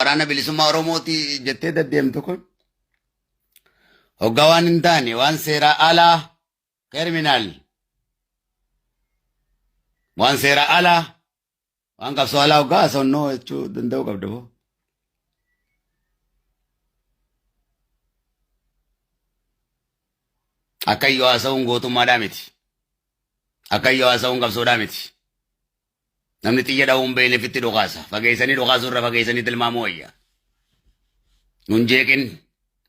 waraana bilisummaa Oromooti jettee deddeemtu kun hoggaa waan hin taane waan seeraa alaa criminal waan seeraa alaa waan qabsoo alaa hoggaa haasawannoo jechuu danda'uu qabda boo. Akkayyoo haasa'uun gootummaadhaa miti. Akkayyoo haasa'uun qabsoodhaa miti. Namni xiyya dha'uu hin beekne fitti dhukaasa. Fageessanii dhukaasuu irra fageessanii tilmaamuu wayya. Nun jeeqin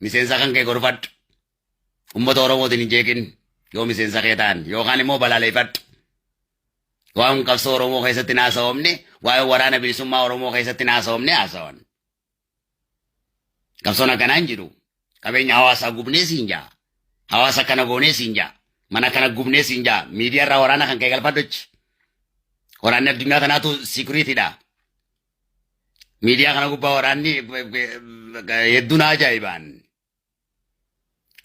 miseensa kan kee gorfadhu. Uummata Oromootiin hin jeeqin yoo miseensa kee ta'an yookaan immoo balaaleeffadhu. Waan qabsoo Oromoo keessatti hin haasawamne, waa'ee waraana bilisummaa Oromoo keessatti hin haasawamne haasawan. Qabsoon akkanaa hin jiru. Qabeenya hawaasaa gubnee siin jaa. Hawaasa kana goonee siin jaa. Mana kana gubnee siin jaa. Miidiyaa irraa waraana kan kee galfadhuchi. Waraanni addunyaa kanaatu sikuriitiidha. Miidiyaa kana gubbaa waraanni hedduun ajaa'ibaan.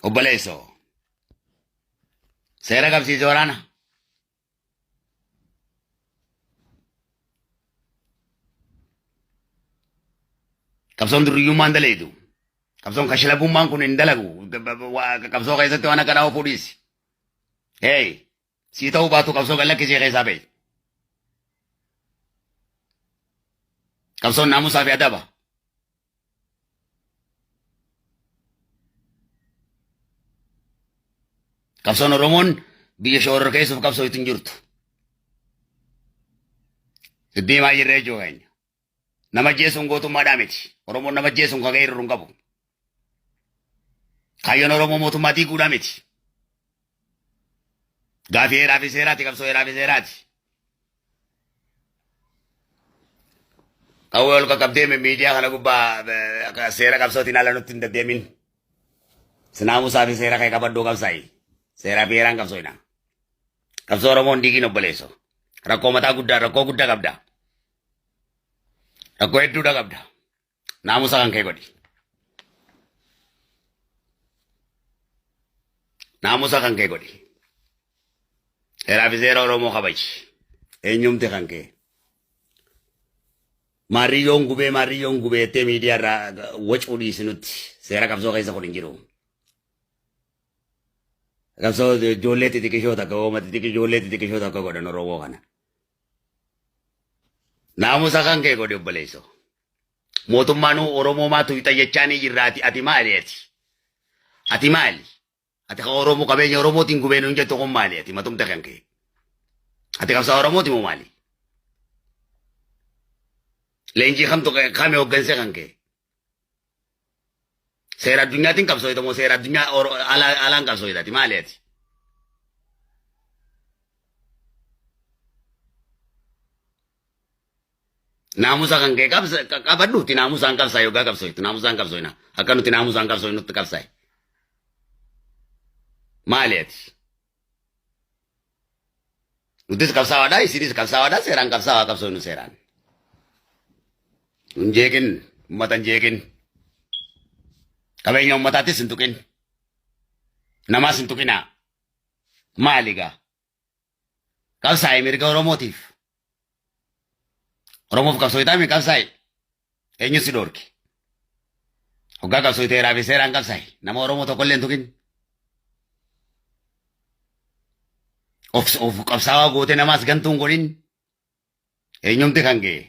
Obboleessoo. Seera qabsiise waraana. Qabsoon durriyyummaan daleedu. Qabsoon kashlabummaan kun hin dalagu. Qabsoo keessatti waan akkanaa ofuu dhiisi. Hey, sii ta'uu baatu qabsoo gad lakkisee keessaa ba'i. Qabsoon naamusaa fi adaba. Qabsoon Oromoon biyya shororkeessuuf qabsoo itti hin jirtu. Sitti himaa jirra jechuu keenya. Nama ajjeesuun gootummaadhaa miti. Oromoon nama ajjeesuun kan ga'e hin qabu. Kaayyoon Oromoo mootummaa diiguudhaa miti. Gaafii heeraa fi seeraati qabsoo heeraa fi seeraati. Qawwee ol qaqqabdee miidiyaa kana gubbaa seera qabsootiin ala nutti hin deddeemin. Sinaamusaa fi seera kee qabadhuu qabsaa'i. Seeraa fi heeraan qabsoo'ina. Qabsoo Oromoo hin diigin obboleesso. Rakkoo mataa guddaa rakkoo guddaa qabda. Rakkoo hedduudha qabda. Naamusa kan kee godhi. Naamusa kan kee godhi. Heeraa fi seera Oromoo kabaji. Eenyumti kan kee. Maarriyyoon gubee maarriyyoon gubee jettee miidiyaa irraa wacuu dhiisi nutti. Seera qabsoo keessa kun hin jiru. Qabsoo ijoollee xixiqishoo takka ooma xixiqi ijoollee xixiqishoo takka godhan Oromoo kana. Naamusa kan kee godhi obboleessoo. Mootummaanuu Oromoo maa tuyxa jechaanii jirraati ati maali ati? Ati maali? Ati kan Oromoo qabeenya Oromootiin gubee nuun jettu kun maali ati matumte kan kee? Ati qabsaa Oromooti moo maali? Leenjii kamtu kami hoogganse kan kee? Seera addunyaatiin qabsooyta moo seera addunyaa alaan qabsooyta ati maali ati? Naamusa kan kee qabadhuuti naamusaan qabsaa yookaan qabsooytu naamusaan qabsooyna akka nuti naamusaan qabsooynutti qabsaa'i. Maali ati? Nutis qabsaawaadha isinis qabsaawaadha seeraan qabsaawaa qabsooynu seeraan. Hin jeeqin uummata hin jeeqin. Qabeenya uummataatis hin tuqin. Namaas hin tuqinaa. Maali gaa? Qabsaa'i mirga Oromootiif. Oromoof qabsooytaa mi qabsaa'i. Eenyu si dhoorke? Hoggaa qabsooyte heeraa fi seeraan qabsaa'i. Nama Oromoo tokkollee hin tuqin. Of qabsaawaa gootee namaas gantuu hin godhin. Eenyumti kan ga'e?